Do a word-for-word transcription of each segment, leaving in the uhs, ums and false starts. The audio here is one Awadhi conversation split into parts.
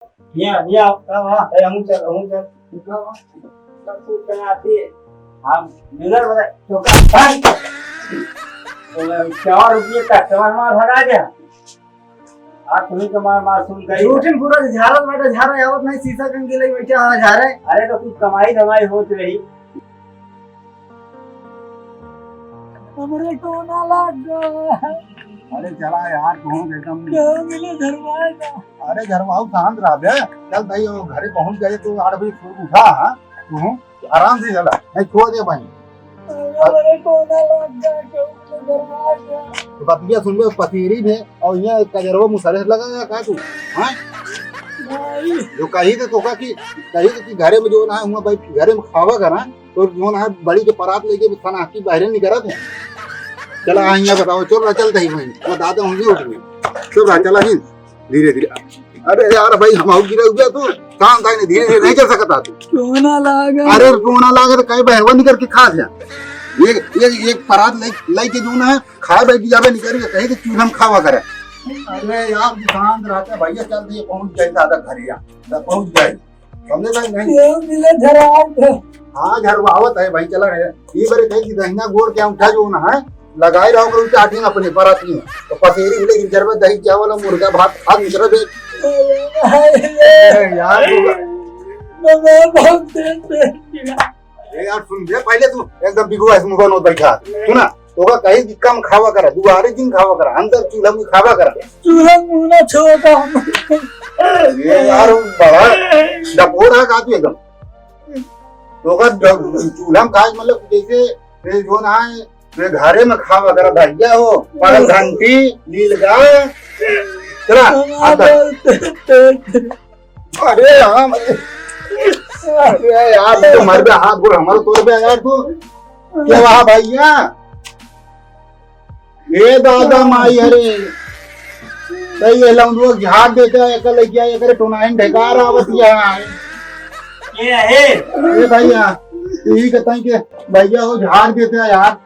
हियाँ, हियाँ, का बा? ए, हमहूँ चल, हमहूँ चल। सब कुछ बनाती है। हम मिलर बता, तो का, भाई। तो चार रुपये customer मार भगा गया। आप तुम्ही के मार, मार सुन गई। झूठिन पूरा झारत बाटे, झारे आवत नहीं, शीशा कन के लई बैठे, हाँ, झारे। अरे, तो कुछ कमाई धमाई होत रही। हमरे टोना लाग गवा। अरे चला यार, तू एकदम क्या मिले झरवाए का? अरे झरवाऊ, शांत रह बे। चल भाई, वो घरे पहुंच गए तो आठ बजे सुबह उठा, हाँ? तू आराम से चला, नहीं छोड़ दे भाई। अरे हमरे टोना लाग गवा, क्या मिले झरवाए का? तो बतिया सुन बे, पतीरी में और यहाँ कजरवा मुसरे लगा है का तू? हाँ? भाई। जो कही तो तोका कि, कही तो कि घरे में जो ना है, हुआ भाई घरे में खावा करा, तो जो ना है बड़ी के परात लेके थाना की बाहर निकलत है। चला आ, यहाँ बताओ, चल रहा, चलता ही वहीं, वो दादा होंगे उठ में। चल रहा, चला ही धीरे धीरे। अरे यार भाई, हम आऊ गिरा हुआ तू, काम था नहीं, धीरे धीरे नहीं चल सकता तू। टोना लागा। अरे टोना लागा तो कहीं बहवा निकल के खा जा। ये, ये, ये परात ले, लेके जो ना है, खाए बैठ जावे निकल के कहीं तो चूल्हा में खावा करे। अरे यार, शांत रहते भैया, चल दिए, पहुंच जाए दादा घर, यहाँ पहुंच जाए। समझे भाई, नहीं? ये मिले झरावत है। हाँ, झरवावत है भाई, चला है। ये बारे कहीं कि दहिना गोड़ के अंगूठा जो ना है, लगाए रहो करो चाटी में अपने पराती में। तो पसेरी भी लेकिन झरवा दही चावल और मुर्गा भात खा दूसरा दे। अरे यार, तू मैं बहुत तेज तेज किया। अरे यार, सुन बे, पहले तू एकदम बिगुआ है, मुंह बनोत बैठा। सुना, तोका कहीं कि कम खावा करा, दुआरे दिन खावा करा, अंदर चूल्हा में खावा करा। चूल्हा मुंह ना छोटा। ये यार, बड़ा डपोर है का तू एकदम। तोका ड-, चूल्हा में खाए, मतलब, जैसे, ये जो ना है, ये घरे में खावा करा, भैया हो, पागल घंटी, नीलगा। चला, आता। अरे, हाँ, अरे यार, तू तो मर गया, हाथ गोड़ हमारा तोड़ गया यार तू। क्या हुआ भैया? ए दादा माई, अरे, तई ये लौंडुआ झाड़ देता है, एकर लइकिया, एकरे टोनाइन ढेकार आवत है। ये है। ए भैया, यही कहता है कि भैया वो झाड़ देता है यार।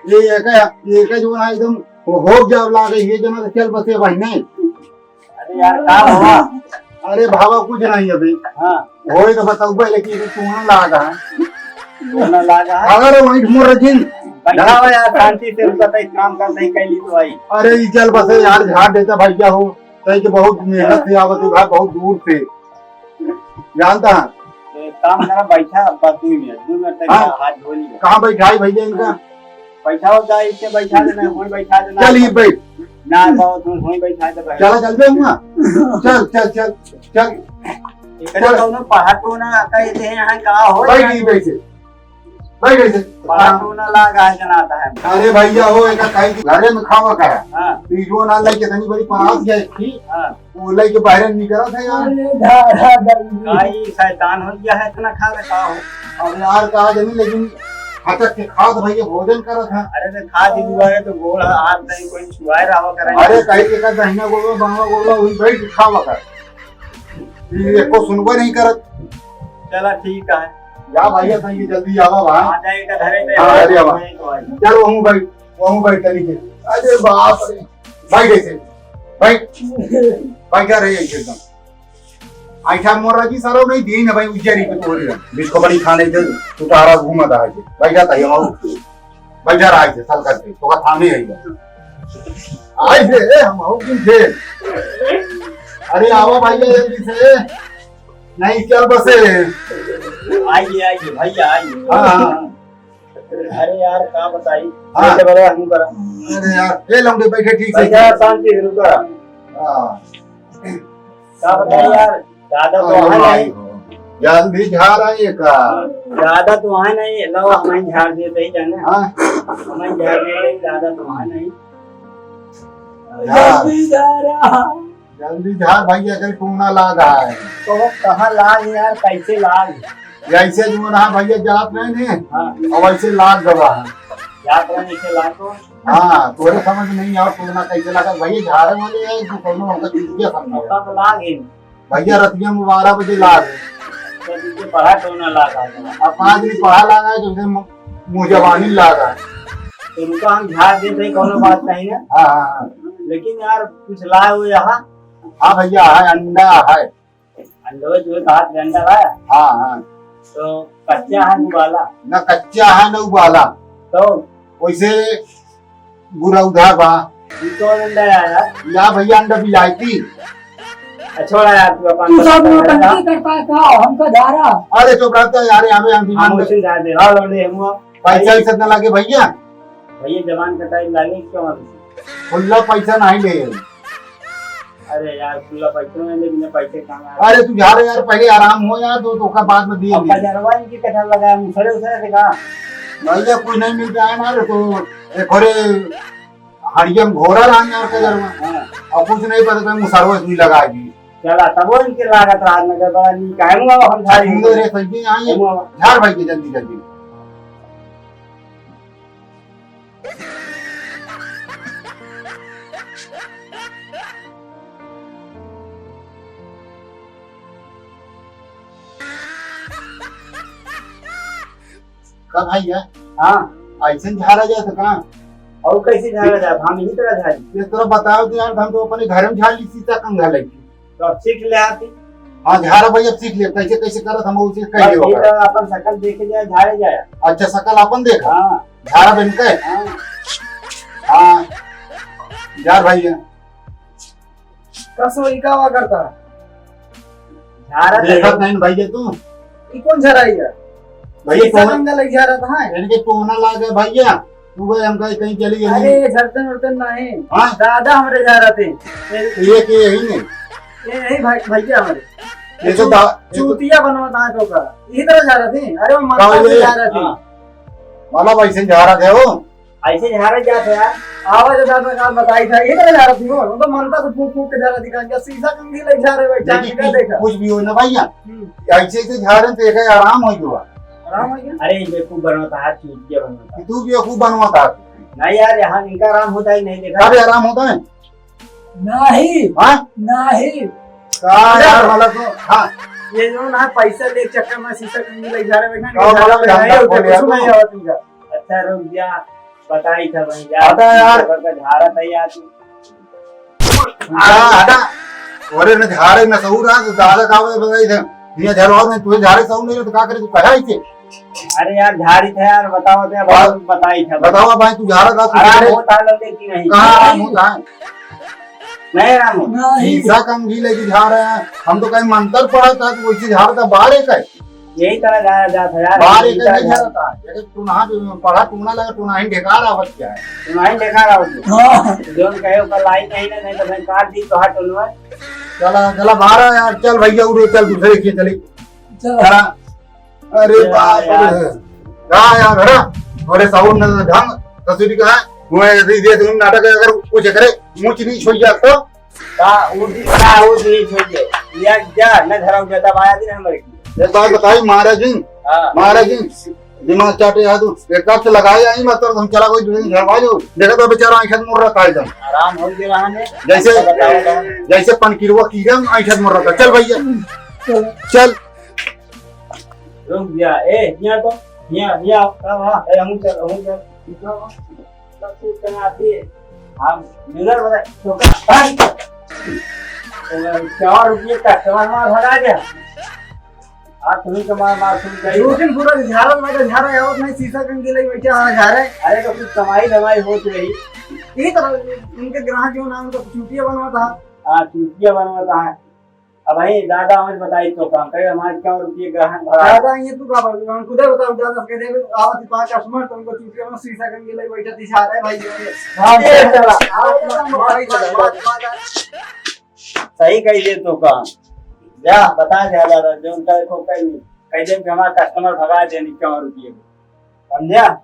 ये एका, ये एका जो ना एकदम हो, हो जाव लागे, ये जना तो चल बसे भाई नहीं। अरे यार, का हुआ? अरे भावा, कुछ नहीं अभी। हाँ। होई तो बताऊबे, लेकिन ये टोना लागा है। टोना लागा है? अगर वहीं मोर रखिन। बैठा हुआ यार, शांति से रुका, तो एक काम करते ही कैली तो आई। अरे ई चल बसे यार, झाड़ देता भैया हो, तई के बहुत मेहनत से आवत है भाई, बहुत दूर से। जानता है? तो एक काम करा, बैठा बस दो मिनट, दो मिनट तक हाँ। हाथ धो लिया। कहाँ बैठाई भैया इनका? बैठाओ, जा, इसे बैठा देना, वहीं बैठा देना। चल, ये बैठ। ना, बहुत दूर, वहीं बैठा दे, बैठ। चला, चल बे हुआ। चल, चल, चल, चल। इकरे चल। कौनो पढ़ा तो ना, कहते हैं, यहाँ का हो बैठ, यहाँ? ये बैठ। बैठ, बैठ। पढ़ा तो ना लागा है, जनाता है। अरे भैया हो, एक कहीं घरे में खावा करा। हाँ। तो जो ना लेके इतनी बड़ी परात गई थी। हाँ। वो लइके बाहरे निकलत है यार। अरे, धा, धा, धा, धा। का ई शैतान हो गया है, इतना खा रहा का हो? अब यार का जानी, लेकिन हटक के खात भैया भोजन करत है। अरे, तो खा दी दुआरे तो गोड़ हाथ नहीं कोई छुआए रहा करे। अरे, कहीं के का दहिना गोड़वा, बांवा गोड़वा, वही बैठ के खावा कर। ये एको सुनबे नहीं करत। चला, ठीक है। जा भैया, तनी जल्दी आवा वहाँ। आ जाए का घरे पे। हाँ, अरे आवा। वहीं तो आई। चल, वहूँ बैठ, वहूँ बैठ तनी के। अरे बाप रे। बैठ ऐसे। बैठ। बैठा रहे ऐसे एकदम। ऐसा मोर राजी सारो नहीं दीन है भाई, उज्जरी पे तोड़ रहे। बिस्को बड़ी खाने दे, तू तो आरा घूमा था आज। बैठा था यहाँ। बैठा रहा है, साल करके। तो का थामे है ये। आई थे, ए, हम हो किन थे? अरे आवा भाई, जल्दी से। नहीं, क्या बसे? आइए, आइए, भैया, आइए। हाँ, हाँ। अरे यार, का बताई? हाँ। कैसे बड़ा हम करा? अरे यार, ए लौंडे, बैठे ठीक से। भैया, शांति से रुका। हाँ। का बताई यार, ज्यादा तो अरे है भाई नहीं। हो, जल्दी झाड़ आइए का? ज्यादा तो है नहीं, लो, हमें झाड़ देते ही जाने। हाँ। हमें झाड़ देते ही, ज्यादा तो है नहीं। हाँ। जल्दी जा रहा। जल्दी झाड़ भैया, कहीं टूना लाग है। तो वो कहाँ लाग है यार, कैसे लाग? ये ऐसे जो ना भैया जात रहे ने, हाँ। अब ऐसे लाग गवा है। जात रहे ने, ऐसे लाग तो। हाँ, तोरे समझ नहीं आवा, टूना कैसे लगा भैया, झाड़े वाले है, तू कौनो हमका चीज क्या समझा? पक्का तो लाग है। भैया रतिया में बारह बजे लाग। तो तुझे बड़ा टूना लाग आ गया। अब आज भी पढ़ा लाग है, तुझे मु-, मुँह जबानी लाग है। तो रुका, हम झाड़ देते हैं, कौनो बात नहीं है। हाँ, हाँ, हाँ। लेकिन यार, कुछ लाए हो यहाँ? हाँ भैया, है, अंडा है। अंडो जो बात गंदा बा। हाँ, हाँ। तो कच्चा है उबाला? ना कच्चा है, ना उबाला। तो? वैसे गुरौधा बा। ई कौन अंडा है यार? या भैया, अंडा विलायती। अच्छा, छोड़ा यार, तू अपन तू सब बात कर। नौटंकी करता है क्या? हमका झारा। अरे चुप रहता यार, हमें हम हम विमान उसे जा दे। हाँ, लौंडे, हम पैसा वैसा ना लागे भैया। भैया, जबान कटाई लागे, क्या मालूम? खुला पैसा नहीं ले। अरे यार, खुला पैसा नहीं ले, बिना पैसे कहाँ आ? अरे तू झारा यार, पहले आराम हो यार, तो, तो का बाद में दिए अब दे। बजरवा इनकी कथा लगाया, मुसरे उसरे से कहा। भैया, कोई नहीं मिलता है ना रे, तो एक घरे हड़िया में घोड़ा रहन यार, कजरवा। हाँ। और कुछ नहीं पता था, मुसरवा से भी लगा दी। चला, तब वो इनके लागत रहा, मगर बड़ा नीक है, मुआ हम झाड़ी। मुंह रे, सही आई है। मुआ। झाड़ भाई के जल्दी, जल्दी। का भैया? हाँ। ऐसे झाड़ा जात का? और कैसे झाड़ा जात? हम यही तरह झाड़ी। ये तरह बताओ तो यार, हम तो अपने घर में झाड़ ली, सीता कंघा लगी। तो अब सीख ले आती। हाँ, झाड़ा भैया सीख ले, कैसे कैसे करत हम उसे कह बस देबो ये का। तो अपन शकल देखे जाए, झाड़े जाए। अच्छा, शकल अपन देखा? हाँ। झाड़ा बन के? हाँ। हाँ। झाड़ भैया। कसो ई का हुआ करता? झाड़ा देखत नहीं भैया तू? ई कौन झाड़ा है? भैया सीसा कौन? कंघा लग झाड़ा था, हाँ? इनके टोना लागे भैया। तू गए हमका कहीं चली गई। अरे, झरतन उरतन नहीं। हाँ? दादा हमरे झाड़ा थे। ये के यही नहीं। ये यही भाई, भैया हमरे। ये तो चू-, दा-, ये तो चूतिया बनवा था तो का। इही तरह झाड़ा थे। अरे, वो का मनता से ये? झाड़ा थे। हाँ। मतलब ऐसे झाड़ा थे वो? ऐसे झाड़ा जात है यार। आवाज दादा का बताई था। इही तरह झाड़ा थे वो। वो तो मनता से फूंक फूंक के झाड़ा दिखा। क्या सीसा कंघी लग झाड़े बैठा लेकिन है, क्या कुछ, देखा? कुछ भी हो ना भैया। हम्म। ऐसे ऐसे झाड़े तो एक आराम हो गया। आराम हो गया? अरे, ये बेवकूफ बनवा था, चूतिया बनवा था। तू बेवकूफ बनवा था। नहीं यार, यहाँ इनका आराम होता है, नहीं देखा? अरे, आराम होता है? नहीं। हाँ? नहीं। का यार, वाला तो, हाँ। ये जो ना पैसा ले चक्कर में सीसा कंघी लग झाड़े बैठा, का वाला झाड़ा में धंधा नहीं होता, खोल यार कुछ तू। नहीं होता इनका। अच्छा, रुक जा, बताई था भाई यार। हटा यार। घर का झाड़ा था यार तू। हटा, हटा। अरे न झाड़े न सहूर रहा, तो दादा का बताई था। ये झाड़ो नहीं, तुझे झाड़े सहूर नहीं, तो का करे, तू कहा इसे? अरे यार, झाड़ी था यार, बताओ तो, बा-, बताई था। बताओ भाई, तू झाड़ा था, आराम अरे। होता है, लोग देखती नहीं। कहाँ आराम होता है? नहीं आराम होता। नहीं। सीसा कंघी लेके झाड़ रहे हैं, हम तो कहीं मंत्र पड़ा था, तो वैसे झाड़ का बाहर है कहीं। यही तरह जाया जात है यार, बाहर यही एक तरह नहीं जाया। झाड़ता है, अगर टुनहा जो पढ़ा टुना लगा, टुनहा ही ढेकार आवत क्या है? टुनहा ही ढेकार आवत है। हाँ। जो कहे ऊपर लाई नहीं ना, नहीं तो मैं काट दी तो हाथ टुनवा। चला, चला बाहर आ यार, चल भैया, उड़े, चल दूसरे के चली। चल। चला। अरे चला बाप यार। रे। का यार, हरा? अरे साउंड न ढंग, ससुरी का है? वो ऐसे ही दे, तुम नाटक अगर कुछ करे, ऊंच नीच हो जाए तो? का ऊंच, का ऊंच नीच हो जाए? या जा, न धराऊ जाता, बाया दिन हमरे की। एक बात बताई, महाराज जी, हाँ। महाराज जी, दिमाग चाटे है तू, एक काट से लगाए आई, मतलब हम चला कोई दूसरे घर वाले, देखा तो बेचारा आंखें मुड़ रहा था एकदम। आराम हो गया वहाँ में। जैसे, बताओ, बताओ। जैसे पनकिरवा कीड़ा आंखें मुड़ रहा था। चल भैया, चल। रुक जा, ए, हियाँ तो, हियाँ, हियाँ, हाँ, हाँ, ए, हमहूँ चल, हमहूँ चल। सब कुछ करना आती है। हम मिलर बता, तो का, भाई, तो चार रुपये का कस्टमर मार भगा गया। आज तुम्ही के मार, मार सुन गई। दो दिन पूरा झाड़ा लगा, झाड़ा आवत नहीं, सीसा कंघी लगी बैठा, हाँ, झाड़ा। अरे, तो कुछ कमाई धमाई होत रही। यही तो इनके ग्राहक जो ना, उनको चूतिया बनवा था। हाँ, चूतिया बनवा था। अब भाई, दादा हमें बताई तो काम करे, हमारे क्या रुपये ग्राहक भरा। दादा, ये तू का बोल रहा है? खुदे बताओ, दादा कह दे, आवत ही पाँच कस्टमर, तुमको चूतिया में सीसा कंघी लगी बैठा थी, झाड़ा है भाई, ये। हाँ, ये चला। आप मत, मत, मत, मत, मत। सही कही दे तो काम। जा, बता दे दादा, जो उनका देखो कहीं, कह दे कि हमारा कस्टमर भगा दे, इक्यावन रुपये। समझा?